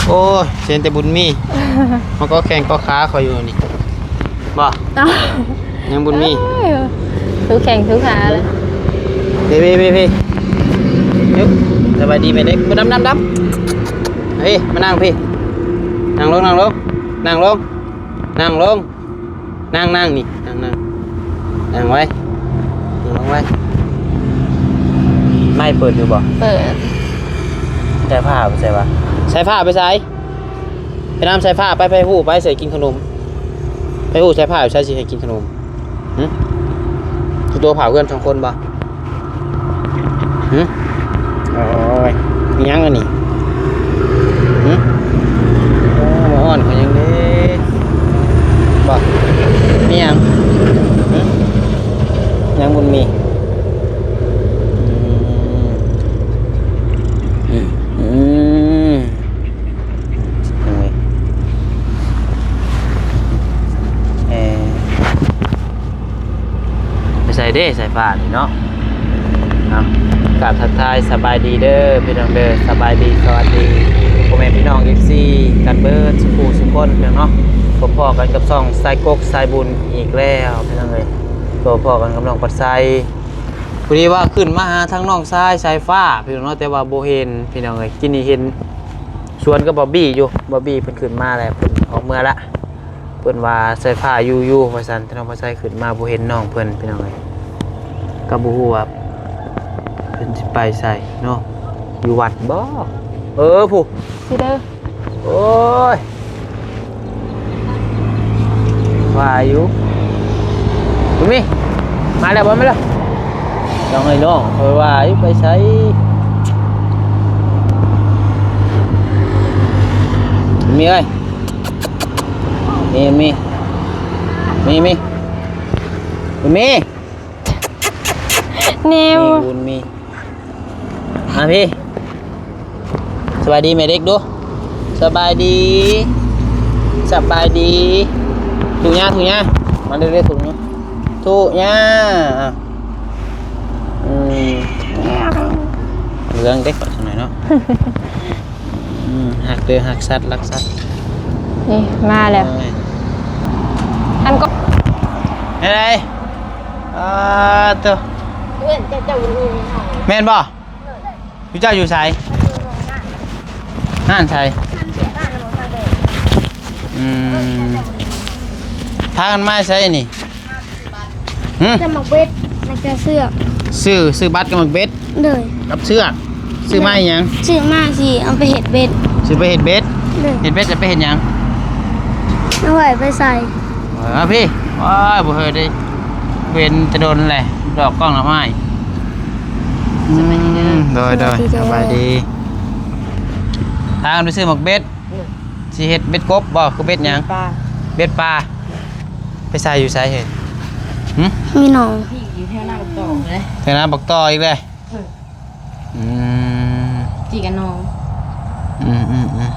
ໂອ້ຍ ເຫັນແຕ່ບຸນມີ ມັນກໍແຂ້ງກໍຂາຂ້ອຍຢູ່ນີ້ ບໍ່? ເອົ້າ ຍັງບຸນມີ ເອີ ສູ້ແຂ້ງສູ້ຂາແລ້ວ. ເອີ ເອີ ເອີ ເອີ ສະບາຍດີແມ່ເດັກ. ດຳ ດຳ ດຳ ເອີ ມານັ່ງພີ້ ນັ່ງລົງ ນັ່ງລົງ ນັ່ງລົງ ນັ່ງລົງ. ນັ່ງ ນັ່ງນີ້ ນັ່ງ ນັ່ງ ນັ່ງໄວ້ ນັ່ງລົງໄວ້. ໄມ້ເປີດຢູ່ບໍ່? ເປີດ. ສາຍຟ້າໄປໃສວະ? ສາຍຟ້າໄປໃສ? ໄປນຳສາຍຟ້າໄປ. ໄປຮູ້ໄປໃສກິນຂະໜົມ? ໄປຮູ້ສາຍຟ້າຢູ່ໃສຊິໃຫ້ກິນຂະໜົມ? ຫຶ? ຄືຕົວເຜົາເຮືອນສອງຄົນບໍ່? ຫຶ? ໂອ້ຍ ມີຫຍັງອັນນີ້? ຫຶ? ໂອ້ ມາອ້ອນຂ້ອຍຫຍັງເດ້? ບໍ່ ມີຫຍັງ? ຫຶ? ຫຍັງບຸນມີ? ອືມ ອືມ ອືມ. ໂອ້ຍ ເອີ ໄປໃສເດ້ສາຍຟ້ານີ້ເນາະ? ເອົາ ກາບທັກທາຍສະບາຍດີເດີພີ່ນ້ອງເດີ ສະບາຍດີ ສະຫວັດດີພໍ່ແມ່ພີ່ນ້ອງ ເອັຟຊີ ກັນເບິດສູ່ຜູ້ສູ່ຄົນພີ່ນ້ອງເນາະ. ພົບພໍ້ກັນກັບຊ່ອງຊາຍກົກຊາຍບຸນອີກແລ້ວພີ່ນ້ອງເອີຍ. ພົບພໍ້ກັນກັບນ້ອງປັດໄຊ ພໍດີວ່າຂຶ້ນມາຫາທາງນ້ອງຊາຍສາຍຟ້າພີ່ນ້ອງເນາະ ແຕ່ວ່າບໍ່ເຫັນພີ່ນ້ອງເອີຍ. ກິນນີ້ເຫັນສວນກັບບອບບີ້ຢູ່ ບອບບີ້ເພິ່ນຂຶ້ນມາແລ້ວ ເພິ່ນອອກເມືອລະ. ເພິ່ນວ່າສາຍຟ້າຢູ່ຢູ່ວ່າຊັ້ນ ແຕ່ນ້ອງພາໄຊຂຶ້ນມາບໍ່ເຫັນນ້ອງເພິ່ນພີ່ນ້ອງເອີຍ. ກໍບໍ່ຮູ້ວ່າເພິ່ນຊິໄປໃສເນາະ ຢູ່ວັດບໍ່? ເອີ ຜູ້ ຊິເດີ. ໂອ້ຍ ວ່າຢູ່ ບຸນມີ ມາແລ້ວບໍ່? ມາແລ້ວ ຕ້ອງໃຫ້ນ້ອງຂ້ອຍວ່າຢູ່ໄປໃສ? ບຸນມີເອີຍ ມີ ມີ ມີ ມີ ບຸນມີ ແນວ ມີ ບຸນມີ ມາພີ້ ສະບາຍດີແມ່ເດັກດູ ສະບາຍດີ ສະບາຍດີ. ທຸກຍາ ທຸກຍາ ມາເລື້ອຍໆ ທຸກຍາ ທຸກຍາ. ອາ ອືມ ເລື່ອງເດັກໜ້ອຍເນາະ. ອືມ ຮັກເດີ ຮັກສັດ ລັກສັດ. ນີ້ມາແລ້ວ ເອີຍ ອັນກໍ ເຮັດໃດ? ອາ ໂຕ ເພື່ອນເຈົ້າ ເຈົ້າຢູ່ນີ້ເນາະ ແມ່ນບໍ່? ຢູ່ເຈົ້າຢູ່ໃສ? ຮ້ານໃສ? ຮ້ານເສຍບ້ານນະບໍ່? ອືມ ພາກັນມາໃສນີ້? ຫຶ? ຈະໝາກເບັດ ແລ້ວກະເຊືອກ. ຊື້ ຊື້ບັດກັບໝາກເບັດ? ໂດຍ. ກັບເຊືອກ? ຊື້ມາເຮັດຫຍັງ? ຊື້ມາຊິເອົາໄປເຮັດເບັດ. ຊື້ໄປເຮັດເບັດ? ໂດຍ. ເຮັດເບັດຈະໄປເຮັດຫຍັງ? ເອົາໄວ້ໄປໃສ່. ເອີ ມາພີ້ ວ້າຍ ບໍ່ເຄີຍໄດ້ເຫັນແຕ່ດົນແຫຼະ ດອກກ້ອງດອກໄມ້. ອືມ ໂດຍ ໂດຍ ສະບາຍດີເດີ ສະບາຍດີ. ພາກັນໄປຊື້ໝາກເບັດ ອືມ ຊິເຮັດເບັດກົບບໍ່? ຄືເບັດຫຍັງ? ເບັດປາ ເບັດປາ. ໄປໃສ່ຢູ່ໃສເຮີ້ຍ? ຫຶ? ມີໜອງ ຢູ່ແຖວໜ້າບັກຕໍ່ເລີຍ ແຖວໜ້າບັກຕໍ່ອີກເລີຍ. ອືມ ອືມ ຈີກັນນ້ອງ ອືມ ອືມ ອືມ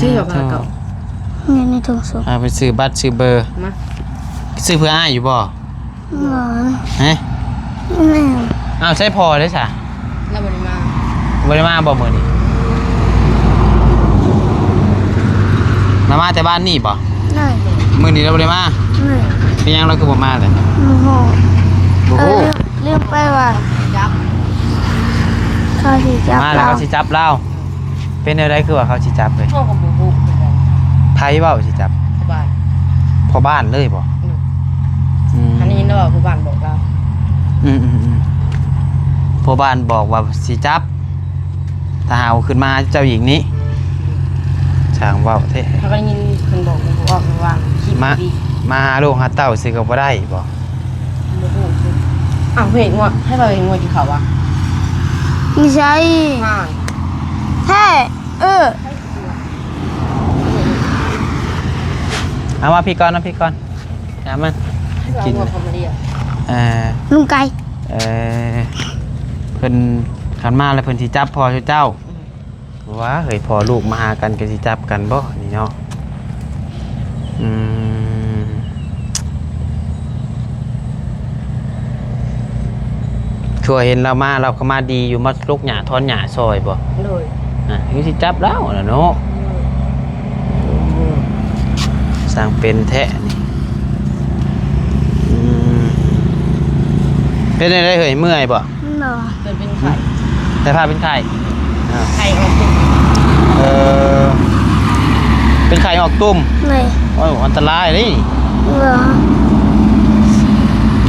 ຊື້ຢູ່ບ່ານເກົ່າ ນີ້ໃນຖົງສົບ ເອົາໄປຊື້ບັດຊື້ເບີ ມາ ຊື້ເພື່ອອ້າຍຢູ່ບໍ່? ບໍ່ ຮະ? ແມ່ນ. ອ້າວ ໃສພໍ່ເດ້ສະ? ລາວບໍ່ໄດ້ມາ ບໍ່ໄດ້ມາບໍ່ມື້ນີ້? ລາວມາແຕ່ບ້ານນີ້ບໍ່? ໂດຍ. ມື້ນີ້ລາວບໍ່ໄດ້ມາ? ໂດຍ. ເປັນຫຍັງລາວຄືບໍ່ມາແລ້ວ? ບໍ່ຮູ້ ບໍ່ຮູ້ ເອີ ລືມໄປວ່າ ເຂົາຊິຈັບ ມາແລ້ວ ເຂົາຊິຈັບລາວ. ເປັນແນວໃດຄືວ່າເຂົາຊິຈັບເລີຍ? ເຮົາກໍບໍ່ຮູ້ຄືກັນ. ໃຜເວົ້າຊິຈັບ? ພໍ່ບ້ານ ພໍ່ບ້ານເລີຍບໍ່? ອືມ ອືມ ອັນນີ້ເນາະ ພໍ່ບ້ານບອກລາວ. ອືມ ອືມ ອືມ ພໍ່ບ້ານບອກວ່າຊິຈັບ ຖ້າຫາກຂຶ້ນມາເຈົ້າອີກນີ້. ອືມ ຊ່າງເວົ້າແທ້. ເຮົາກໍໄດ້ຍິນເພິ່ນບອກຢູ່ວ່າ ມາ ມາຫາລູກຫາເຕົ້າຊື່ກໍບໍ່ໄດ້ບໍ່? ບໍ່ຮູ້ຄື. ອ້າວ ເຫັນງົວ ໃຫ້ເຮົາເຫັນງົວກິນເຂົ້າວະ? ມີໃສ? ແທ້ ເອີ ເອົາມາພີ້ກ່ອນ ມາພີ້ກ່ອນ ເອົາມາກິນ. ເອີ ລຸງໄກ່ ເອີ ເພິ່ນ ຄັນມາແລ້ວເພິ່ນຊິຈັບພໍ່ເຈົ້າ. ອືມ ວ່າເຮີ້ຍ ພໍ່ລູກມາຫາກັນກໍຊິຈັບກັນບໍ່ນີ້ເນາະ? ອືມ ຄືວ່າເຫັນລາວມາ ລາວກໍມາດີຢູ່ ມາຫຼົກຫຍ້າຖອນຫຍ້າຊ່ອຍບໍ່? ໂດຍ. ອ່ະ ຄືຊິຈັບລາວລະເນາະ. ໂອ້ ຊ່າງເປັນແທ້ນີ້. ອືມ ເປັນຈັ່ງໃດເຮີ້ຍ ເມື່ອຍບໍ່? ບໍ່. ເປັນ ເປັນໄຂ້ ແຕ່ພາເປັນໄຂ້. ອ່າ ໄຂ້ອອກຕຸ່ມ. ເອີ ເປັນໄຂ້ອອກຕຸ່ມ. ໂດຍ. ໂອ້ ອັນຕະລາຍເດ້ນີ້. ບໍ່.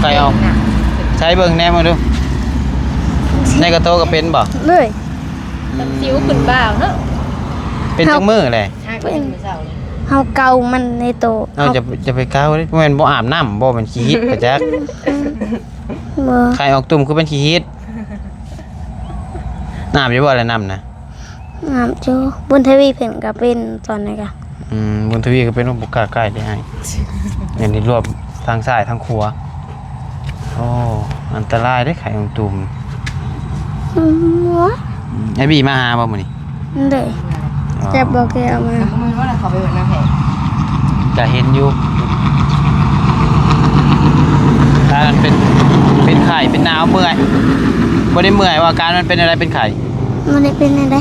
ໄຂ້ອອກ. ໃຊ້ເບິ່ງແນມເບິ່ງດູ ໃນກະໂຕກໍເປັນບໍ່? ເລີຍ. ອືມ ສິວຂຶ້ນບ່າວເນາະ. ເປັນຈັກມື້ແຫຼະ? ເຮົາກໍເປັນມື້ເຊົ້າເລີຍ. ເຮົາເກົາມັນໃນໂຕ. ເອົາ ເຮົາ ຈະ ຈະໄປເກົາເດ້ ບໍ່ແມ່ນບໍ່ອາບນ້ຳບໍ່? ແມ່ນຂີ້ຫີດປະຈັກ. ບໍ່. ໄຂ້ອອກຕຸ່ມຄືເປັນຂີ້ຫີດ. ອາບຢູ່ບໍ່ລະນ້ຳນະ? ອາບຢູ່. ບຸນທະວີເພິ່ນກໍເປັນຕອນນີ້ກະ. ອືມ ບຸນທະວີກໍເປັນ. ບໍ່ກ້າໃກ້ເດ້ອ້າຍ ເຫັນລວບທາງຊ້າຍທາງຂວາ. ໂອ້ ອັນຕະລາຍເດ້ໄຂ້ອອກຕຸ່ມ. ອືມ ອືມ ອ້າຍບີມາຫາບໍ່ມື້ນີ້? ໂດຍ. ອໍ ແຈັບບໍ່ແກ້ວມາ. ແຕ່ບໍ່ແມ່ນວ່າເຂົາໄປເບິ່ງນຳແພ. ກະເຫັນຢູ່ ຖ້າມັນເປັນ ເປັນໄຂ້ເປັນໜາວເມື່ອຍ. ບໍ່ໄດ້ເມື່ອຍວ່າ ອາການມັນເປັນແນວໃດ ເປັນໄຂ້? ບໍ່ໄດ້ເປັນແນວໃດ.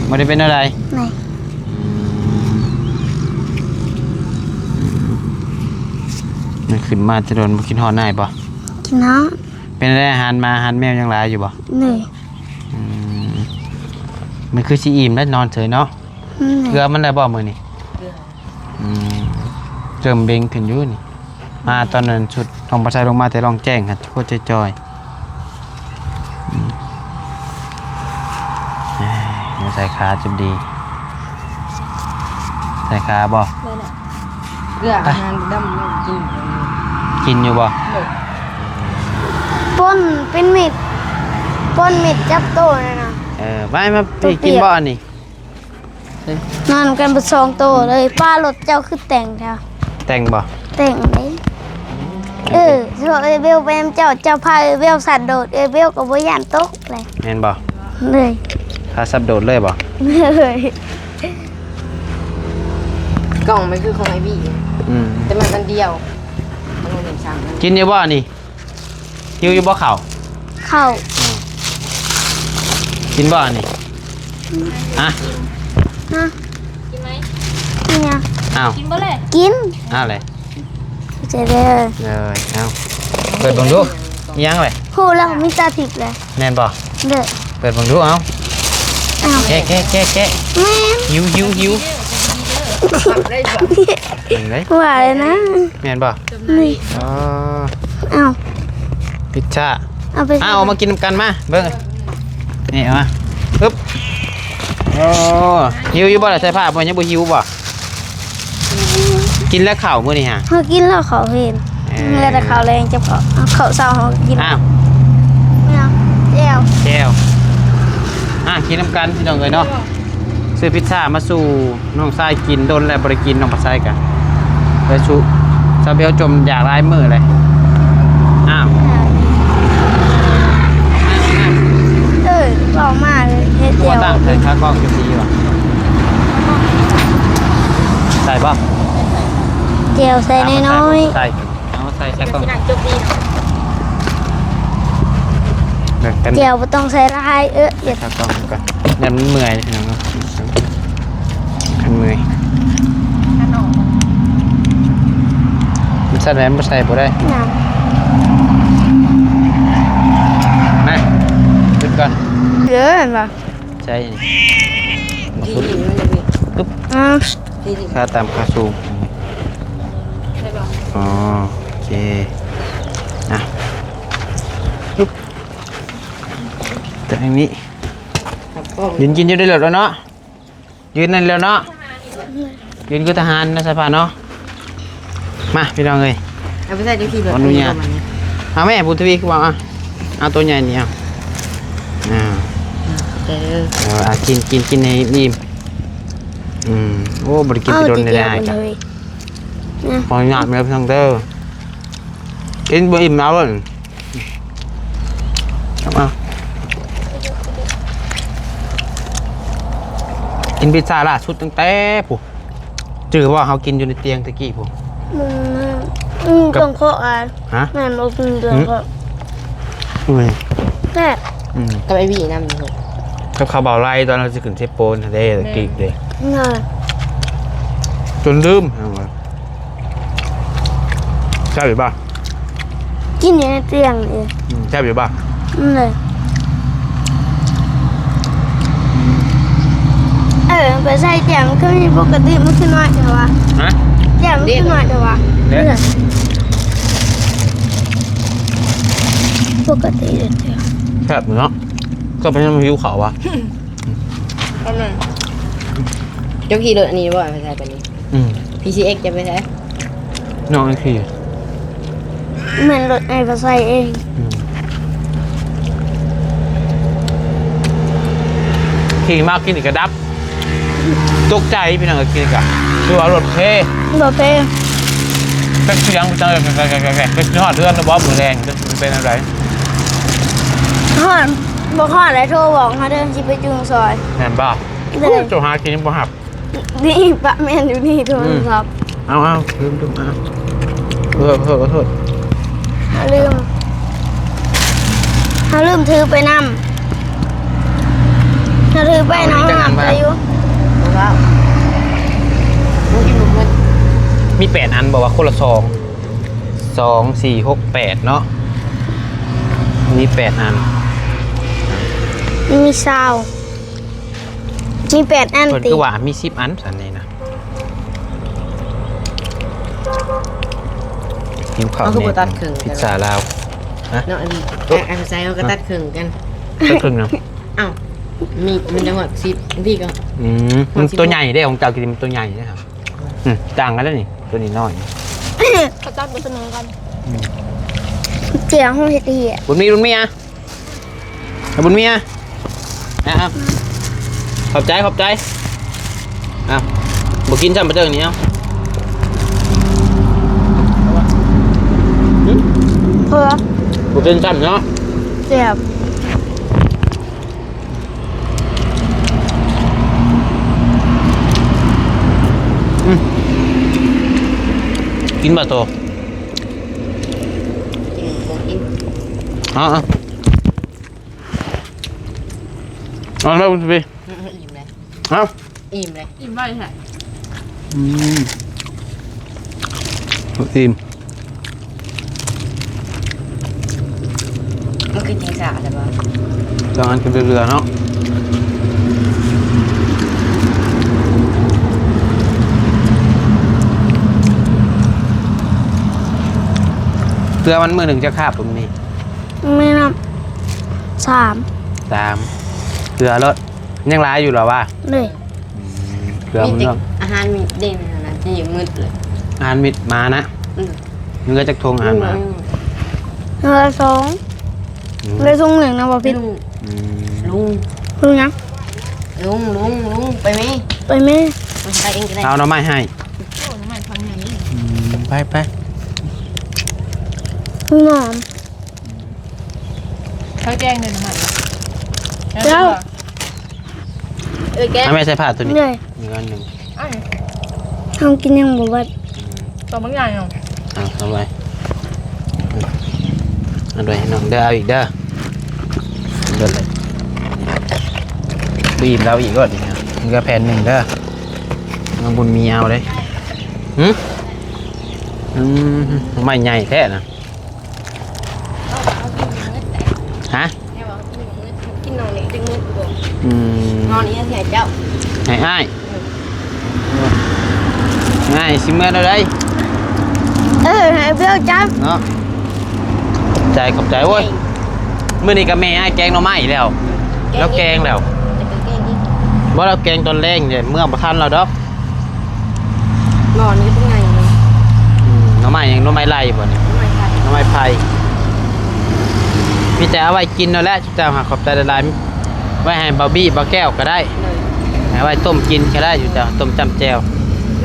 ບໍ່ໄດ້ເປັນແນວໃດ. ອືມ ຂຶ້ນມາແຕ່ດົນ ບໍ່ຄິດຮອດອ້າຍບໍ່? ຄິດຮອດ. ເປັນແນວໃດ ອາຫານໝາອາຫານແມວຍັງຫຼາຍຢູ່ບໍ່? ໂດຍ. ອືມ ມັນຄືຊິອີ່ມແລ້ວ ນອນເສີຍເນາະ. ອືມ ເກືອມັນແລ້ວບໍ່ມື້ນີ້? ເກືອ. ອືມ ເລີ່ມເບັງຂຶ້ນຢູ່ນີ້. ມາຕອນນັ້ນຊຸດນ້ອງປາໄຊລົງມາແຕ່ລ່ອງແຈ້ງຫັ້ນ ໂຄດຈ່ອຍໆ. ອືມ ເອີຍ ມາໃສ່ຂາຈຸດດີ ໃສ່ຂາບໍ່? ເກືອອາຫານດຳກິນ ກິນຢູ່ບໍ່? ໂດຍ. ປົນເປັນເມັດ ປົນເມັດຈັບໂຕນັ້ນນະ. ເອີ ໄປ ມາ ໂຕ ກິນບໍ່ອັນນີ້? ນອນກັນເບິດສອງໂຕເລີຍ. ປ້າ ລົດເຈົ້າຄືແຕ່ງແທ້. ແຕ່ງບໍ່? ແຕ່ງເດ້. ເອີ ເອີ ເວວໄປນຳເຈົ້າ ເຈົ້າພາເວວສັບໂດດ ເວວກໍບໍ່ຢ້ານຕົກເລີຍ. ແມ່ນບໍ່? ເລີຍ. ພາສັບໂດດເລີຍບໍ່? ເລີຍ. ກ່ອງມັນຄືຂອງໄອບີ. ອືມ ແຕ່ມັນອັນດຽວ. ກິນຢູ່ບໍ່ນີ້? ຫິວຢູ່ບໍ່ເຂົ້າ? ເຂົ້າ. ກິນບໍ່ອັນນີ້? ຮະ? ຮະ? ກິນໄໝ? ກິນຫຍັງ? ອ້າວ ກິນບໍ່ແລະ? ກິນ. ອ້າວແລະ ຂອບໃຈເດີ. ເອີ ເອົາ ເປີດເບິ່ງດູ ອີ່ຫຍັງແລະ? ຮູ້ແລ້ວ ມີຕາທິບແລະ. ແມ່ນບໍ່? ເດີ. ເປີດເບິ່ງດູ ເອົາ. ເອົາ ແກະ ແກະ ແກະ ແກະ. ແມ່ນ. ຫິວ ຫິວ ຫິວ. ເຫັນໄດ໋ ວ່າແລ້ວນະ. ແມ່ນບໍ່? ນີ້. ອໍ ເອົາ ພິດຊາ. ເອົາໄປ ເອົາ ເອົາມາກິນນຳກັນ ມາເບິ່ງ ນີ້ ເອົາມາ ປຶບ. ໂອ້ ຫິວຢູ່ບໍ່ລະ? ໃສ່ຜ້າບໍ່ ຍັງບໍ່ຫິວບໍ່? ກິນແລ້ວເຂົ້າມື້ນີ້ຫະ? ເຮົາກິນແລ້ວເຂົ້າເຫັນ. ເອີ ເຫຼືອແຕ່ເຂົ້າແລງ ຈະເຂົ້າ ເຂົ້າເຊົ້າເຮົາກິນ. ອ້າວ ແຈ່ວ ແຈ່ວ ອ່ະ ກິນນຳກັນພີ່ນ້ອງເອີຍເນາະ. ຊື້ພິດຊາມາສູ່ນ້ອງຊາຍກິນ ດົນແລ້ວບໍ່ໄດ້ກິນ ນ້ອງປາໄຊກະໄປສູ່ ຊາວເບວຈົ່ມຢາກຫຼາຍມື້ແລ້ວ. ອ້າວ ເອີ ເວົ້າມາເຮັດດຽວ ຕັ້ງໃສ່ຂາກ້ອງຢູ່ດີວ່າ ໃສ່ບໍ່? ແຈ່ວໃສ່ນ້ອຍໆ ໃສ່. ເອົາໃສ່ໃສ່ກ່ອງ ແຈ່ວບໍ່ຕ້ອງໃສ່ຫຼາຍ ເອີ ໃສ່ໃສ່ກ່ອງກ່ອນ ຢ້ານມັນເມື່ອຍພີ່ນ້ອງເນາະ ຄັນເມື່ອຍ ມັນສັ່ນແຫຼະ ມັນບໍ່ໃສ່ບໍ່ໄດ້ ນະ ຢຸດກ່ອນ ເອີ ເຫັນບໍ່? ໃສ່ນີ້ ມາສຸດ ປຶບ ອ່າ ຄ່າຕ່ຳຄ່າສູງ ອໍ ໂອເຄ ອ່ະ ປຶບ ແຕ່ອັນນີ້ ຢືນກິນຢູ່ໃນລົດແລ້ວເນາະ ຢືນນັ້ນແລ້ວເນາະ ຢືນຄືທະຫານນະ ສາຍຟ້າເນາະ. ມາພີ່ນ້ອງເອີຍ ເອົາໄປໃສ່ໃນທີ່ລົດ ຂໍອະນຸຍາດ ເອົາແມ່ ບຸນທະວີ ຄືວ່າ ເອົາ ເອົາໂຕໃຫຍ່ນີ້ ເອົາ ອ່າ ຂອບໃຈເດີ ເອີ ອ່າ ກິນ ກິນ ກິນໃຫ້ອີ່ມ ອືມ ໂອ້ ບໍ່ໄດ້ກິນແຕ່ດົນແລ້ວ ເອົາ ເດີ ຂໍອະນຸຍາດເດີ ພີ່ນ້ອງເດີ ກິນບໍ່ອີ່ມເອົາເລີຍ. ເອົາມາ ກິນພິດຊາລ່າສຸດຕັ້ງແຕ່ພຸ້ນ ຈື່ບໍ່ ເຮົາກິນຢູ່ໃນຕຽງແຕ່ກີ້ພຸ້ນ ອືມ ອືມ ກັບ ເຄື່ອງເຄາະອາ ຮະ? ແມ່ນບໍ່? ອືມ ເຄື່ອງເຄາະ ອືມ ແຊບ ອືມ ກັບໄອວີນຳຢູ່ ກັບເຂົ້າເບົາໄລ່ ຕອນເຮົາຊິຂຶ້ນເຊໂປນຫັ້ນເດ້ ແມ່ນ ກີກເດ້ ເອີ ຈົນລືມ ແຊບຢູ່ບໍ່? ກິນຢູ່ໃນຕຽງເອງ ອືມ ແຊບຢູ່ບໍ່? ອືມ ເອີ ໄປໃສ່ຕຽງຄືມີປົກກະຕິ ມັນຄືນ້ອຍແທ້ວະ? ຮະ? ຕຽງມັນຄືນ້ອຍແທ້ວະ? ເດ້ ປົກກະຕິເດ້ຕຽງ ແຊບຢູ່ເນາະ. ກໍເປັນຫຍັງຫິວເຂົ້າວະ? ອັນນັ້ນ ເຈົ້າຂີ່ລົດອັນນີ້ບໍ່ ໄປໃສປານນີ້? ອືມ ພີຊີເອັກ ຈະໄປໃສ? ນ້ອງຂີ່ ແມ່ນລົດອ້າຍໄປໃສເອງ. ອືມ ຂີ່ມາກິນນີ້ກະດັບ ຕົກໃຈພີ່ນ້ອງເອີຍ ກິນນີ້ກະຄືວ່າລົດເພ ລົດເພ ຈັກສຽງໄປຈັ່ງໃດ ໄປ ໄປ ໄປ ໄປ ໄປຮອດເຮືອນແລ້ວບໍ່ ມື້ແລງ ຈັກຊິເປັນແນວໃດ? ຮອດ ບໍ່ຮອດແລ້ວໂທບອກເຮົາເດີ ຊິໄປຈຸງຊອຍ ແມ່ນບໍ່? ໂດຍ ໂທຫາກິນຍັງບໍ່ຮັບ. ນີ້ປະແມ່ນຢູ່ນີ້ໂທລະສັບ. ອືມ ເອົາ ເອົາ ລືມ ລືມ ເອົາ ເອີ ຂໍໂທດ ຂໍໂທດ ເຮົາລືມ ເຮົາລືມຖືໄປນຳ ເຮົາຖືໄປນຳ ເອົາ ເຮົາຮັບໄດ້ຢູ່ ບໍ່ເວົ້າ ບໍ່ກິນບໍ່ໝົດ. ມີແປດອັນ ບອກວ່າຄົນລະສອງ ສອງ ສີ່ ຫົກ ແປດເນາະ ມີແປດອັນ ມີຊາວ ມີແປດອັນ ເພິ່ນ ຕິ ຄືວ່າມີສິບອັນຊັ້ນນີ້ນະ. ຫິວເຂົ້າ ເຮົາຄືບໍ່ຕັດເຄິ່ງ ພິດຊາລາວ ຮະ ເນາະ ອັນນີ້ ໂອ້ ອັນໃສ່ເຮົາກໍຕັດເຄິ່ງກັນ ຕັດເຄິ່ງເນາະ. ເອົ້າ ມີ ມັນຈະຮອດສິບ ບາງທີກໍ ອືມ ມັນຕົວໃຫຍ່ເດ້ ຂອງເຈົ້າກິນມັນຕົວໃຫຍ່ເດ້ ອືມ ຕ່າງກັນແລ້ວນີ້ ຕົວນີ້ນ້ອຍ ເຂົາຕັດບໍ່ສະເໝີກັນ. ອືມ ເຈ້ຍເຮົາເຮັດເຫຍ ບຸນມີ ບຸນມີ ອະ ບຸນເມຍ ເອົາ ຂອບໃຈ ຂອບໃຈ. ເອົາ ບໍ່ກິນຊ້ຳປາເຕີງນີ້ ເອົາ ຫຶ ເພື່ອ ບໍ່ກິນຊ້ຳເນາະ ແຊບ. ອືມ ກິນບໍ່ໂຕ? ກິນບໍ່ກິນ ເອົາ ເອົາ. ເອົາແລ້ວ ອືມ ອີ່ມເລີຍ ເອົ້າ ອີ່ມເລີຍ ອີ່ມໄວແທ້ ອືມ ອີ່ມ ມັນຄືຈິງສາແທ້ບໍ່? ຕ້ອງອັນຂຶ້ນເຮືອເນາະ ເຮືອມັນມື້ໜຶ່ງຈັກຄາບ ປະມານນີ້? ແມ່ນນະ ສາມ ສາມ ເຮືອລົດ ຍັງຫຼາຍຢູ່ລະວ່າ ໂດຍ ອືມ ເກືອມັນເນາະ ມີແຕ່ອາຫານມິດເດ້ ນັ້ນນະ ທີ່ຍັງໝົດເລີຍ ອາຫານມິດໝານະ ອືມ ເຫຼືອຈັກຖົງອາຫານໝາ? ອືມ ເຫຼືອສອງ ອືມ ເຫຼືອຖົງໜຶ່ງນະ ບໍ່ຜິດ ອືມ ລຸງ ລຸງຫຍັງ? ລຸງ ລຸງ ລຸງ ໄປແມ່ ໄປແມ່ ໄປເອງກໍໄດ້ ເອົາໜໍ່ໄມ້ໃຫ້ ໂອ້ ໜໍ່ໄມ້ພັນໃຫຍ່ ອືມ ໄປ ໄປ ຫອມ ເຂົາແກງເດ້ ໜໍ່ໄມ້ ແລ້ວ ເອີ ແກງ ເອົາແມ່ໃສ່ຜ້າຕົວນີ້ ເມື່ອຍ ອີກອັນໜຶ່ງ ເຮົາກິນຍັງບໍ່ເບິດ ຕອນບັກໃຫຍ່ເນາະ ເອົາ ເອົາໄວ້ ເອົາໄວ້ໃຫ້ນ້ອງເດີ ເອົາອີກເດີ ເບິດເລີຍ ບໍ່ອີ່ມແລ້ວອີກໂລດ ນີ້ເຫຼືອແຜ່ນໜຶ່ງເດີ ນ້ອງບຸນມີເອົາເດ້ ຫຶ ອືມ ໄມ້ໃຫຍ່ແທ້ນະ. ຮະ? ກິນໜອນນີ້ຈຶ່ງມືດຢູ່ບໍ່? ອືມ ນອນນີ້ໃຫ້ເຈົ້າ ໃຫ້ອ້າຍ ເອີ ອ້າຍຊິເມືອແນວໃດ? ເອີ ໃຫ້ເບວຈັບເນາະ ຂອບໃຈ ຂອບໃຈ ໂອ້ຍ ມື້ນີ້ກໍແມ່ອ້າຍແກງໜໍ່ໄມ້ແລ້ວ ແກງ ແລ້ວແກງແລ້ວ ແລ້ວກໍແກງອີກ ບໍ່ ແລ້ວແກງຕອນແລງເດ້ ເມືອບໍ່ທັນແລ້ວດອກ. ໝໍນີ້ເປັນຫຍັງນີ້? ອືມ ໜໍ່ໄມ້ຫຍັງ? ໜໍ່ໄມ້ໄລ່ບໍ່ນີ້? ໜໍ່ໄມ້ໄຜ່ ໜໍ່ໄມ້ໄຜ່ ມີແຕ່ເອົາໄວ້ກິນນັ້ນແຫຼະ ເຈົ້າຫາ ຂອບໃຈຫຼາຍໆ ໄວ້ໃຫ້ບ່າວບີ້ ບ່າວແກ້ວກໍໄດ້ ໂດຍ ໃຫ້ໄວ້ຕົ້ມກິນກໍໄດ້ ເຈົ້າຕົ້ມຈ້ຳແຈ່ວ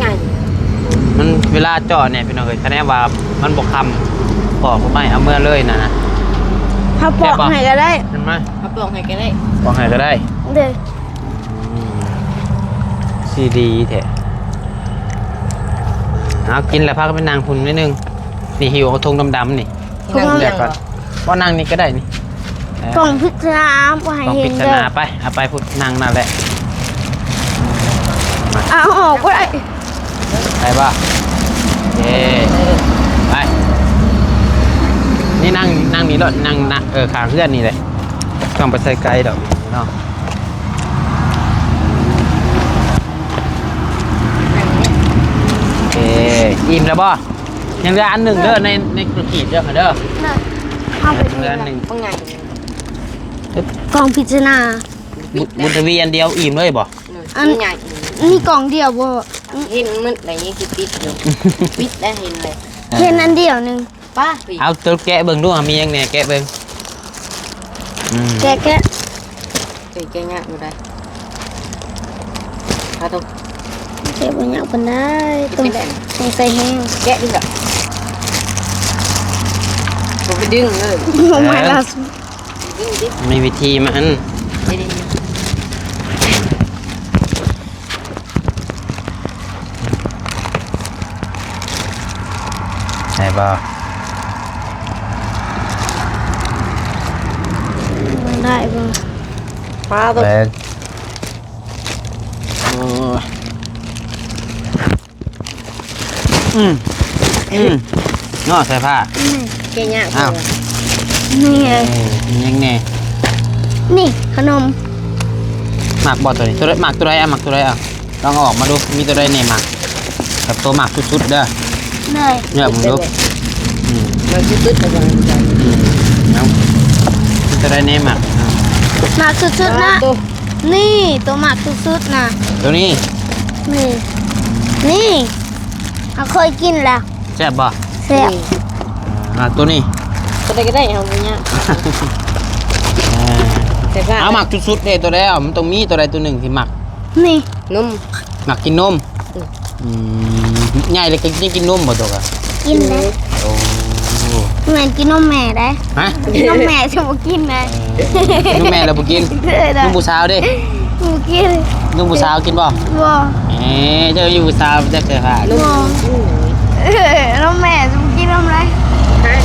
ງ່າຍ ມັນເວລາເຈາະນີ້ພີ່ນ້ອງເອີຍ ຄະແນນວ່າມັນບໍ່ຄ່ຳ ປອກໜໍ່ໄມ້ເອົາເມືອເລີຍນະ ເຮົາປອກໃຫ້ກໍໄດ້ ແມ່ນບໍ່? ເຮົາປອກໃຫ້ກໍໄດ້ ປອກໃຫ້ກໍໄດ້ ໂດຍ. ອືມ ຊິດີແທ້ ເອົາກິນແລ້ວພາກັນໄປນັ່ງພຸ້ນໜ້ອຍໜຶ່ງ ນີ້ ຫິ້ວເອົາຖົງດຳໆນີ້ ນັ່ງເລືອກກ່ອນ ບໍ່ນັ່ງນີ້ກໍໄດ້ນີ້ ເອີ ກ້ອງພິຈາລະນາບໍ່ໃຫ້ເຫັນເດີ ໄປ ເອົາໄປພຸ້ນ ນັ່ງນັ້ນແຫຼະ ເອົາອອກບໍ່ໄດ້ ໄດ້ບໍ່? ເອີ ໄປ ນີ້ນັ່ງ ນັ່ງນີ້ໂລດ ນັ່ງ ນັ່ງ ເອີ ຂ້າງເຮືອນນີ້ແຫຼະ ຕ້ອງໄປໃສ່ໄກດອກເນາະ. ໂອເຄ ອີ່ມແລ້ວບໍ່? ຍັງເຫຼືອອັນໜຶ່ງເດີ ໃນ ໃນກະກີບເດີ ເດີ ເຮົາໄປ ຍັງເຫຼືອອັນໜຶ່ງ ກອງພິຈາລະນາ ບຸນທະວີອັນດຽວອີ່ມເລີຍບໍ່? ອັນໃຫຍ່ ມີກອງດຽວບໍ່? ເຫັນໝົດແລ້ວ ຍັງຊິປິດຢູ່ ປິດແລ້ວເຫັນເລີຍ ເຫັນອັນດຽວໜຶ່ງ ປ້າ ເອົາໂຕແກະເບິ່ງດູ ມີຫຍັງແດ່ ແກະເບິ່ງ ອືມ ແກະ ແກະ ເອີຍ ແກະຍາກຢູ່ໃດ໋ ເອົາໂຕ ແກະບໍ່ຍາກປານໃດ ຕ້ອງ ຕ້ອງໃສ່ແຮງ ແກະດີກວ່າ ບໍ່ໄປດຶງເລີຍ ບໍ່ໄມ້ລາວ ດຶງດິ ມີວິທີມັນ ໄດ້ບໍ່? ໄດ້ບໍ່? ປາຕົວ ເບິ່ງ ໂອ້ຍ ອືມ ອືມ ເນາະ ສາຍຟ້າ ແກະຍາກ ອ້າວ ນີ້ ເອີ ມີຫຍັງແດ່? ນີ້ຂະໜົມ ມັກບໍ່ຕົວນີ້? ຕົວໃດ ມັກຕົວໃດ? ເອົາ ມັກຕົວໃດ? ເອົາ ລອງເອົາອອກມາດູ ມີຕົວໃດແດ່ມັກ ແບບຕົວມັກສຸດໆເດີ ເລືອກເບິ່ງດູ ອືມ ມັກສຸດໆ ອືມ ເອົາ ມີຕົວໃດແດ່ມັກ? ມັກສຸດໆນະ ນີ້ ໂຕມັກສຸດໆນະ ໂຕນີ້ ນີ້ ນີ້ ເຮົາເຄີຍກິນແລ້ວ ແຊບບໍ່? ແຊບ ອືມ ອ່າ ໂຕນີ້ ໂຕໃດກໍໄດ້ ເຮົາບໍ່ຍາກ ເອີ ແຊບຫຼາຍ ເອົາ ມັກສຸດໆເດ້ ໂຕໃດ ມັນຕ້ອງມີໂຕໃດໂຕໜຶ່ງທີ່ມັກ ນີ້ ນົມ ມັກກິນນົມ ອືມ ອືມ ໃຫຍ່ແລ້ວກໍຍັງກິນນົມບໍ່ ໂຕກະ? ກິນແລ້ວ ໂອ້ ແມ່ນກິນນົມແມ່ໄດ໋ ຮະ? ກິນນົມແມ່ຊິບໍ່ກິນໄດ໋ ເອີ ນົມແມ່ແລ້ວບໍ່ກິນ ເອີ ນົມຜູ້ສາວເດ້ ບໍ່ກິນ ນົມຜູ້ສາວກິນບໍ່? ບໍ່ ເອີ ເຈົ້າມີຜູ້ສາວຈັກເທື່ອຫາ ບໍ່ ເອີ ນົມແມ່ຊິບໍ່ກິນນຳໃດ໋ ຮະ?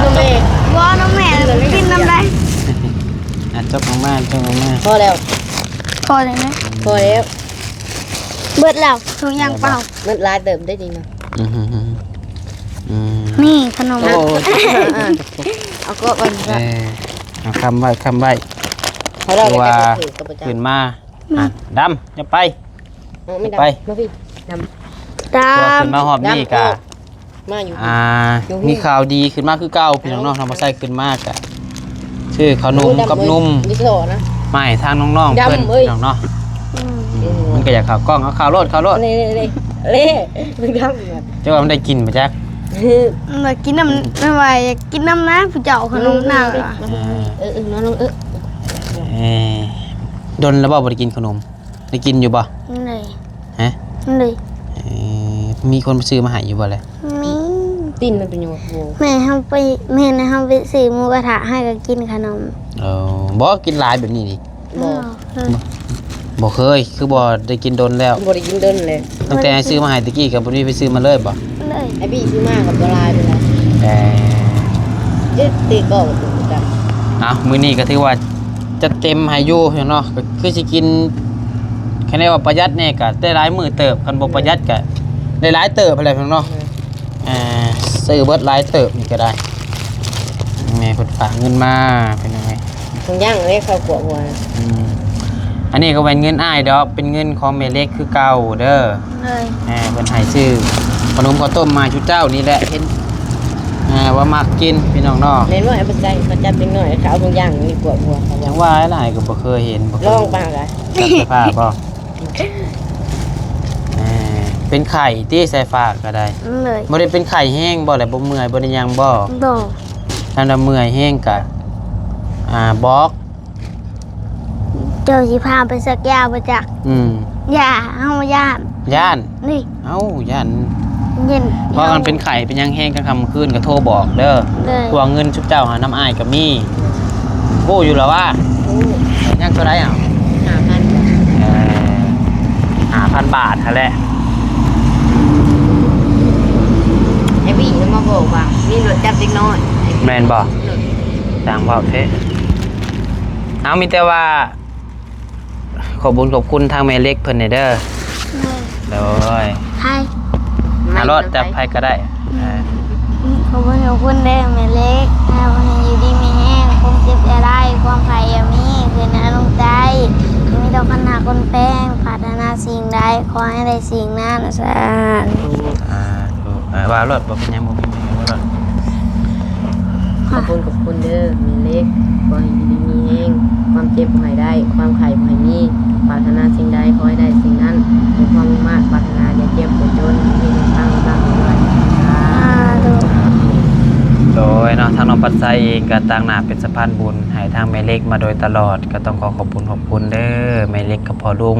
ນົມແມ່ ບໍ່ ນົມແມ່ຊິບໍ່ກິນນຳໃດ໋ ອ່ະ ຈົບອອກມາ ຈົບອອກມາ ພໍແລ້ວ ພໍແລ້ວນະ ພໍແລ້ວ ເບິດແລ້ວ ຖົງຢາງເປົ່າ ເບິດຫຼາຍເຕີບໄດ໋ນີ້ນະ ອືມ ອືມ ນີ້ຂະໜົມ ໂອ້ຍ ອ່າ ເອົາກໍກ່ອນ ເອີ ເອົາຄ້ຳໄວ້ ຄ້ຳໄວ້ ຄືວ່າຂຶ້ນມາ ອືມ ອ່ະ ດຳ ຢ່າໄປ ເອົາ ໄປ ມາພີ່ ດຳ ດຳ ຄືວ່າຂຶ້ນມາຮອບນີ້ກະ ດຳ ມາຢູ່ ອ່າ ຢູ່ ມີຂ່າວດີຂຶ້ນມາຄືເກົ່າ ພີ່ນ້ອງເນາະ ເອົາ ທາງບໍ່ໃຊ້ຂຶ້ນມາກະ ຊື້ເຂົ້າໜົມກັບນົມ ນີ້ໂຕນະ ມາໃຫ້ທາງນ້ອງໆເພິ່ນ ດຳເອີຍ ພີ່ນ້ອງເນາະ ອືມ ອືມ ມັນກໍຢາກເຂົ້າກ້ອງ ເອົາເຂົ້າໂລດ ເຂົ້າໂລດ ເລ ເລ ເລ ເບິ່ງດຳ ເຈົ້າວ່າມັນໄດ້ກິນບໍ່ຈັກ ມັນໄດ້ກິນນຳ ມັນວ່າຢາກກິນນຳນະ ຜູ້ເຈົ້າເອົາຂະໜົມນະ ເອີ ເອີ ເອີ ເອີ ດົນແລ້ວບໍ່ ບໍ່ໄດ້ກິນຂະໜົມ? ໄດ້ກິນຢູ່ບໍ່? ໂດຍ ຮະ? ໂດຍ ເອີ ມີຄົນຊື້ມາໃຫ້ຢູ່ບໍ່ແຫຼະ? ມີ ຕີນມັນເປັນຫຍັງວະ? ແມ່ເຮົາໄປ ແມ່ນະ ເຮົາໄປຊື້ໝູກະທະໃຫ້ກໍກິນຂະໜົມ ເອີ ບໍ່ກິນຫຼາຍແບບນີ້ນີ້ ບໍ່ ບໍ່ເຄີຍ ຄືບໍ່ໄດ້ກິນດົນແລ້ວ ບໍ່ໄດ້ກິນດົນແລ້ວ ຕັ້ງແຕ່ອ້າຍຊື້ມາໃຫ້ຕະກີ້ກໍບໍ່ໄດ້ໄປຊື້ມາເລີຍບໍ່? ໂດຍ ອ້າຍບີຊື້ມາກໍບໍ່ຫຼາຍປານໃດ ເອີ ເຈັດຕີກໍບໍ່ຖືກກັນ ເອົ້າ ມື້ນີ້ກໍຖືວ່າ ຈັດເຕັມໃຫ້ຢູ່ເນາະ ກໍຄືຊິກິນ ຄັນໄດ້ວ່າປະຢັດແດ່ກໍໄດ້ຫຼາຍມື້ເຕີບ ຄັນບໍ່ປະຢັດກໍໄດ້ຫຼາຍເຕີບຫັ້ນແຫຼະພີ່ນ້ອງເນາະ ອ່າ ຊື້ເບິດຫຼາຍເຕີບນີ້ກໍໄດ້ ແມ່ເພິ່ນຝາກເງິນມາ ເປັນຫຍັງເອີຍ ຍັງເລີຍເຂົ້າກົວຫົວ ອືມ ອັນນີ້ກໍແມ່ນເງິນອ້າຍດອກ ເປັນເງິນຂອງແມ່ເລັກຄືເກົ່າເດີ ເອີ ເພິ່ນໃຫ້ຊື້ຂະໜົມເຂົ້າຕົ້ມມາໃຫ້ຊຸເຈົ້ານີ້ແຫຼະ ເຫັນ ອ່າ ວ່າມັກກິນພີ່ນ້ອງເນາະ ແມ່ນບໍ່? ເອົາໄປໃສ່ ເຂົາຈັບເດັກນ້ອຍ ເຂົາເອົາທຸງຢາງນີ້ກວດຫົວເຂົາ ຈັ່ງວ່າຫຼາຍກໍບໍ່ເຄີຍເຫັນ ບໍ່ເຄີຍ ລອງປາກະ ເປັນໄຂ້ຕິ ສາຍຟ້າກໍໄດ້ ບໍ່ໄດ້ເປັນໄຂ້ແຮງບໍ່ ແລ້ວບໍ່ເມື່ອຍບໍ່ໄດ້ຫຍັງບໍ່? ບໍ່ ຄັນວ່າເມື່ອຍແຮງກະ ອ່າ ບອກ ເຈົ້າຊິພາໄປສັກຢາບໍ່ຈັກ ອືມ ຢ່າ ເຮົາຢ້ານ ຢ້ານ ນີ້ ເອົ້າ ຢ້ານ ເຢັນ ເພາະຄັນເປັນໄຂ້ເປັນຫຍັງແຮງກາງຄ່ຳກາງຄືນກໍໂທບອກເດີ ໂດຍ ພວກເງິນຊຸມເຈົ້າຫານຳອ້າຍກໍມີ ຮູ້ຢູ່ລະວ່າ ຮູ້ ຍັງເທົ່າໃດເອົາ ຫ້າພັນ ເອີ ຫ້າພັນບາດຫັ້ນແຫຼະ ໄອ້ວີມາບອກວ່າມີລົດຈັບເດັກນ້ອຍ ແມ່ນບໍ່? ໂດຍ ຊ່າງເວົ້າແທ້ ເອົາ ມີແຕ່ວ່າ ຂອບບຸນຂອບຄຸນທາງແມ່ເລັກເພິ່ນແດ່ເດີ. ໂດຍ ໂດຍ ໃຜ ອາ ລອດ ຈັບໃຜກໍໄດ້. ອືມ ອ່າ ອືມ ຂອບຄຸນຂອບຄຸນເດີແມ່ເລັກ ໃຫ້ຢູ່ດີມີແຮງ ຄວາມເຈັບຢ່າໄດ້ ຄວາມໄຂ້ຢ່າມີ ຂຶ້ນເໜືອລົງໃຕ້ ໃຫ້ມີແຕ່ຄົນຮັກຄົນແພງ ປາດຖະໜາສິ່ງໃດ ຂໍໃຫ້ໄດ້ສິ່ງນັ້ນ ສາທຸ. ສາທຸ. ເອີ ວ່າໂລດ ບໍ່ເປັນຫຍັງ ບໍ່ມີຫຍັງ ເວົ້າໂລດ. ຂອບຄຸນ ຂອບຄຸນເດີແມ່ເລັກ ຂໍໃຫ້ຢູ່ດີມີແຮງ ຄວາມເຈັບບໍ່ໃຫ້ໄດ້ ຄວາມໄຂ້ບໍ່ໃຫ້ມີ ປາດຖະໜາສິ່ງໃດ ຂໍໃຫ້ໄດ້ສິ່ງນັ້ນ ສົມຄວາມມຸ່ງມາດປາດຖະໜາ ຢ່າເຈັບ ຢ່າຈົນ ມີແຮງປັງໆ ລຳໆ ລວຍໆ. ສາທຸ. ໂດຍເນາະ ທາງນ້ອງປັດໄຊເອງກໍຕາງໜ້າເປັນສະພານບຸນໃຫ້ທາງແມ່ເລັກມາໂດຍຕະຫຼອດ ກໍຕ້ອງຂໍຂອບຄຸນຂອບຄຸນເດີແມ່ເລັກກັບພໍ່ລຸງ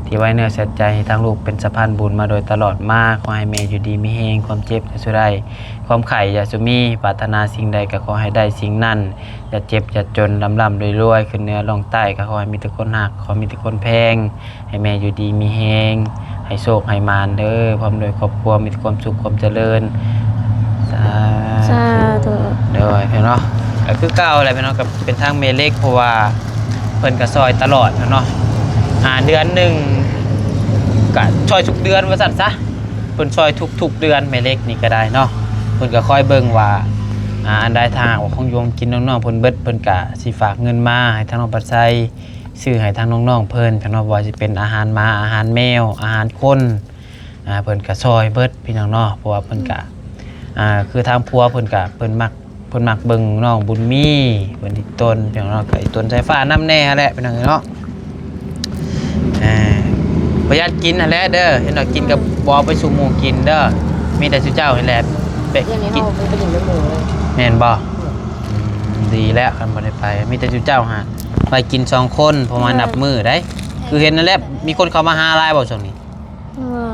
ທີ່ໄວ້ເນື້ອເຊື່ອໃຈໃຫ້ທາງລູກເປັນສະພານບຸນມາໂດຍຕະຫຼອດມາ. ຂໍໃຫ້ແມ່ຢູ່ດີມີແຮງ ຄວາມເຈັບຢ່າສູ່ໄດ້ ຄວາມໄຂ້ຢ່າສູ່ມີ ປາດຖະໜາສິ່ງໃດກໍຂໍໃຫ້ໄດ້ສິ່ງນັ້ນ ຢ່າເຈັບຢ່າຈົນ ລຳໆ ລວຍໆ ຂຶ້ນເໜືອລົງໃຕ້ ກໍຂໍໃຫ້ມີແຕ່ຄົນຮັກ ຂໍໃຫ້ມີແຕ່ຄົນແພງ ໃຫ້ແມ່ຢູ່ດີມີແຮງ ໃຫ້ໂຊກໃຫ້ໝານເດີ ພ້ອມດ້ວຍຄອບຄົວ ມີແຕ່ຄວາມສຸກຄວາມຈະເລີນ. ສາ ສາທຸ. ໂດຍ ເນາະ ກໍຄືເກົ່າແຫຼະເນາະ ກໍເປັນທາງແມ່ເລັກ ເພາະວ່າເພິ່ນກໍຊ່ອຍຕະຫຼອດເນາະ ອ່າ ເດືອນໜຶ່ງກໍຊ່ອຍທຸກເດືອນວ່າຊັ້ນຊະ ເພິ່ນຊ່ອຍທຸກໆເດືອນ ແມ່ເລັກນີ້ກໍໄດ້ເນາະ ເພິ່ນກໍຄອຍເບິ່ງວ່າ ອ່າ ອັນໃດ ຖ້າຫາກວ່າຂອງຢູ່ຂອງກິນນ້ອງໆເພິ່ນເບິດ ເພິ່ນກໍຊິຝາກເງິນມາໃຫ້ທາງນ້ອງປັດໄຊ ຊື້ໃຫ້ທາງນ້ອງໆເພິ່ນເນາະ ບໍ່ວ່າຊິເປັນອາຫານໝາ ອາຫານແມວ ອາຫານຄົນ ອ່າ ເພິ່ນກະຊ່ອຍເບິດພີ່ນ້ອງເນາະ ເພາະວ່າເພິ່ນກະ ອ່າ ຄືທາງຜົວເພິ່ນກະ ເພິ່ນມັກ ເພິ່ນມັກເບິ່ງນ້ອງບຸນມີ ເພິ່ນອີ່ຕົນພີ່ນ້ອງເນາະ ກະອີ່ຕົນສາຍຟ້ານຳແດ່ຫັ້ນແຫຼະພີ່ນ້ອງເອີຍເນາະ. ອ່າ ປະຢັດກິນຫັ້ນແຫຼະເດີ ເຫັນວ່າກິນກະບໍ່ເອົາໄປສູ່ໝູ່ກິນເດີ ມີແຕ່ສູ່ເຈົ້າຫັ້ນແຫຼະໄປກິນ. ແມ່ນບໍ່? ອືມ ດີແລ້ວ ຄັນບໍ່ໄດ້ໄປ ມີແຕ່ສູ່ເຈົ້າຫາໄປກິນສອງຄົນ ເພາະວ່ານັບມື້ໃດ໋ ຄືເຫັນນັ້ນແຫຼະ ມີຄົນເຂົ້າມາຫາຫຼາຍບໍ່ຊ່ວງນີ້? ບໍ່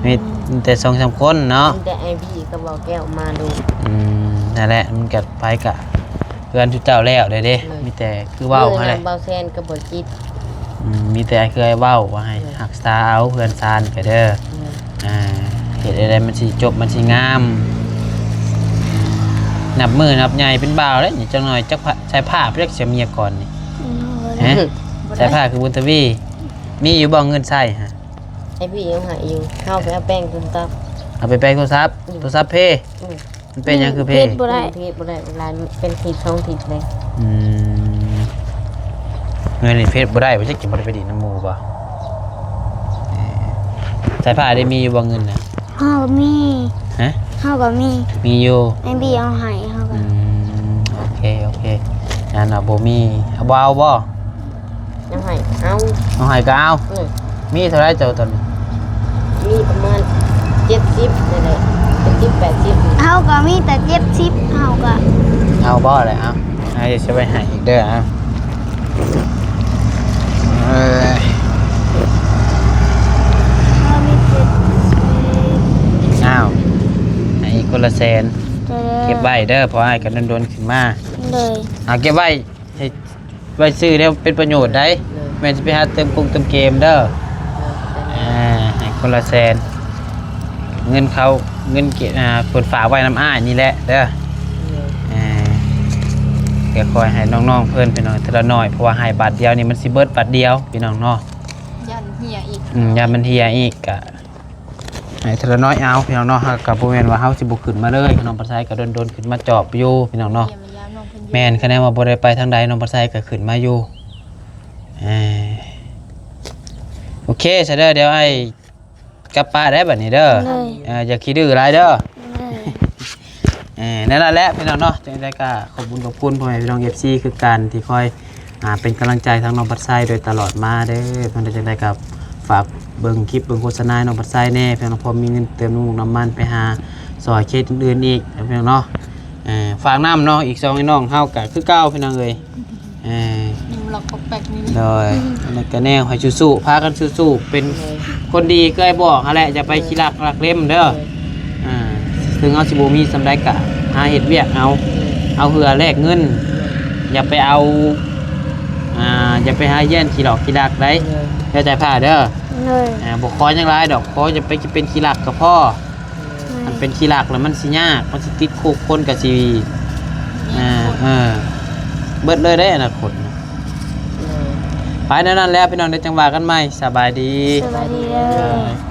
ມີ ມີແຕ່ສອງສາມຄົນເນາະ ມີແຕ່ອ້າຍບີກັບບ່າວແກ້ວມາດູ. ອືມ ນັ້ນແຫຼະ ມັນກະໄປກະເຮືອນຊຸເຈົ້າແລ້ວເດ້ ເອີ ມີແຕ່ຄືເວົ້າຫັ້ນແຫຼະ ບ່າວແຊນກັບບ່າວຈິດ. ອືມ ມີແຕ່ຄືອ້າຍເວົ້າວ່າໃຫ້ ເອີ ຮັກສາເອົາເຮືອນຊານໄປເດີ. ເອີ ອ່າ ເຮັດໃດມັນຊິຈົບ ມັນຊິງາມ ນັບມື້ນັບໃຫຍ່ເປັນບ່າວແລ້ວນີ້ ຈັກໜ່ອຍຈັກໃສ່ຜ້າ ຈັກເສຍເມຍກ່ອນນີ້. ອືມ ຮະ ບໍ່ໄດ້ ໃສ່ຜ້າຄືບຸນທະວີ ມີຢູ່ບໍ່ເງິນໃຊ້ຫະ? ໃຫ້ພີ່ເອົາໃຫ້ຢູ່ ເຮົາໄປເອົາແປງໂທລະສັບ ເອົາໄປແປງໂທລະສັບ. ອືມ ໂທລະສັບເພ. ອືມ ມັນເປັນຫຍັງຄືເພ? ເພບໍ່ໄດ້ ເພບໍ່ໄດ້ ມັນຫຼາຍ ເປັນທິດສອງທິດເລີຍ. ອືມ ເງິນນີ້ເພບໍ່ໄດ້ ບໍ່ຈັກຊິບໍ່ໄດ້ໄປດິນນຳໝູ່ບໍ່? ເອີ ສາຍຟ້າໄດ້ມີຢູ່ບໍ່ເງິນນະ? ເຮົາກໍມີ. ຮະ? ເຮົາກໍມີ ມີຢູ່ ແມ່ນບີເອົາໃຫ້ເຮົາກໍ. ອືມ ໂອເຄ ໂອເຄ ງານວ່າບໍ່ມີ ເອົາບໍ່ ເອົາບໍ່? ເອົາໃຫ້ ເອົາ ເອົາໃຫ້ກໍເອົາ. ເອີ ມີເທົ່າໃດເຈົ້າຕອນນີ້? ມີປະມານເຈັດສິບນີ້ແຫຼະ ເຈັດສິບ ແປດສິບ. ເຮົາກໍມີແຕ່ເຈັດສິບ ເຮົາກໍ ເອົາບໍ່ແຫຼະ? ເອົາ ໃຫ້ຊິໄວ້ໃຫ້ອີກເດີ. ເອົາ ເອີຍ ເຮົາມີເຈັດສິບ. ອ້າວ ໃຫ້ອີກຄົນລະແສນ. ເອີ ເກັບໄວ້ເດີ ເພາະອ້າຍກໍດົນໆຂຶ້ນມາ. ໂດຍ ເອົາເກັບໄວ້ ໃຫ້ໄວ້ຊື້ແນວເປັນປະໂຫຍດໃດ໋. ໂດຍ ແມ່ນຊິໄປຫາເຕີມກົງເຕີມເກມເດີ. ໂດຍ ອ່າ ໃຫ້ຄົນລະແສນ ເງິນເຂົາ ເງິນເກ ອ່າ ເພິ່ນຝາກໄວ້ນຳອ້າຍນີ້ແຫຼະເດີ. ໂດຍ ອ່າ ກໍຄ່ອຍໃຫ້ນ້ອງໆເພິ່ນ ພີ່ນ້ອງ ເທື່ອລະໜ້ອຍ ເພາະວ່າໃຫ້ບາດດຽວນີ້ມັນຊິເບິດບາດດຽວ ພີ່ນ້ອງເນາະ. ຢ້ານເຫຍອີກ. ອືມ ຢ້ານມັນເຫຍອີກ ກະ ໃຫ້ເທື່ອລະໜ້ອຍເອົາ ພີ່ນ້ອງເນາະ. ເຮົາກໍບໍ່ແມ່ນວ່າເຮົາຊິບໍ່ຂຶ້ນມາເລີຍ ນ້ອງປັດໄຊກໍດົນໆຂຶ້ນມາຈອບຢູ່ ພີ່ນ້ອງເນາະ. ແມ່ນ ຄະແນນວ່າບໍ່ໄດ້ໄປທາງໃດ ນ້ອງປັດໄຊກໍຂຶ້ນມາຢູ່. ເອີ ໂອເຄຊະເດີ ດຽວອ້າຍກັບປະໄດ້ບັດນີ້ເດີ. ເອີ ຢ່າຂີ້ດື້ຫຼາຍເດີ. ເອີ ນັ້ນແຫຼະພີ່ນ້ອງເນາະ ຈັ່ງໃດກໍຂອບບຸນຂອບຄຸນພໍ່ແມ່ພີ່ນ້ອງ ເອັຟຊີ ຄືກັນ ທີ່ຄອຍ ອ່າ ເປັນກຳລັງໃຈທາງນ້ອງປັດໄຊໂດຍຕະຫຼອດມາເດີ. ເພິ່ນ ຈັ່ງໃດກໍຝາກເບິ່ງຄລິບເບິ່ງໂຄສະນາໃຫ້ນ້ອງປັດໄຊແດ່ ເພື່ອນ້ອງພໍມີເງິນເຕີມນ້ຳມັນໄປຫາຊ່ອຍເຂດອື່ນໆອີກ ພີ່ນ້ອງເນາະ. ເອີ ຝາກນຳເນາະ ອີກສອງອ້າຍນ້ອງເຮົາກໍຄືເກົ່າ ພີ່ນ້ອງເອີຍ. ເອີ ຍັງລັອກປັອກແປັກນີ້ ໂດຍ ອັນນັ້ນກໍແນວໃຫ້ສູ້ໆ ພາກັນສູ້ໆ ເປັນ ໂດຍ ຄົນດີຄືອ້າຍບອກຫັ້ນແຫຼະ ຢ່າໄປ ໂດຍ ຂີ້ລັກລັກເລັມເດີ. ໂດຍ ອ່າ ເຖິງເຮົາຊິບໍ່ມີສ່ຳໃດກະຫາເຮັດວຽກເອົາ ໂດຍ ເອົາເຫື່ອແລກເງິນ ໂດຍ ຢ່າໄປເອົາ ອ່າ ຢ່າໄປຫາແຍ່ງຂີ້ຫຼອກຂີ້ລັກໄດ໋. ໂດຍ ເຂົ້າໃຈພາເດີ. ໂດຍ ອ່າ ບໍ່ຂໍຫຍັງຫຼາຍດອກ ຂໍຢ່າໄປເປັນຂີ້ລັກກໍພໍ. ໂດຍ ຄັນເປັນຂີ້ລັກແລ້ວມັນຊິຍາກ ມັນຊິຕິດຄຸກ ຄົນກໍຊິ ແມ່ນ ອ່າ ເອີ ເບິດເລີຍເດ້ອະນາຄົດ. ໂດຍ ໄປແນວນັ້ນແຫຼະພີ່ນ້ອງເດີ ຈັ່ງວ່າກັນໃໝ່. ສະບາຍດີ. ສະບາຍດີເດີ.